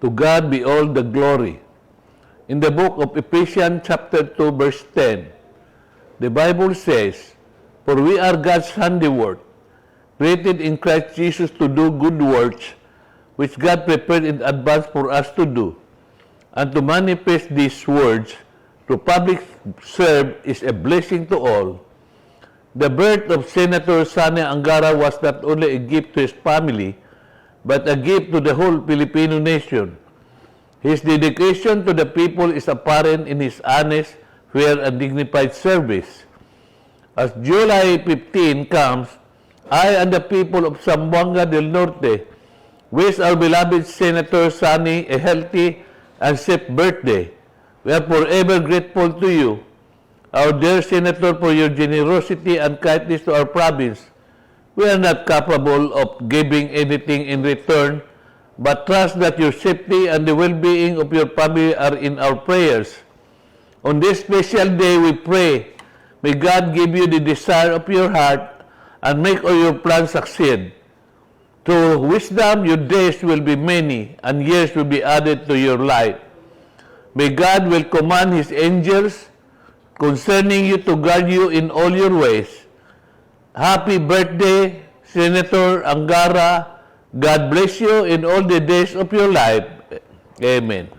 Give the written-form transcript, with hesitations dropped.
To God be all the glory. In the book of Ephesians chapter 2 verse 10, the Bible says, "For we are God's handiwork, created in Christ Jesus to do good works, which God prepared in advance for us to do, and to manifest these words to public serve is a blessing to all." The birth of Senator Sonny Angara was not only a gift to his family, but a gift to the whole Filipino nation. His dedication to the people is apparent in his honest, fair, and dignified service. As July 15 comes, I and the people of Zamboanga del Norte wish our beloved Senator Sonny a healthy and safe birthday. We are forever grateful to you, our dear Senator, for your generosity and kindness to our province. We are not capable of giving anything in return, but trust that your safety and the well-being of your family are in our prayers. On this special day, we pray, may God give you the desire of your heart and make all your plans succeed. Through wisdom, your days will be many, and years will be added to your life. May God will command His angels concerning you to guard you in all your ways. Happy birthday, Senator Angara. God bless you in all the days of your life. Amen.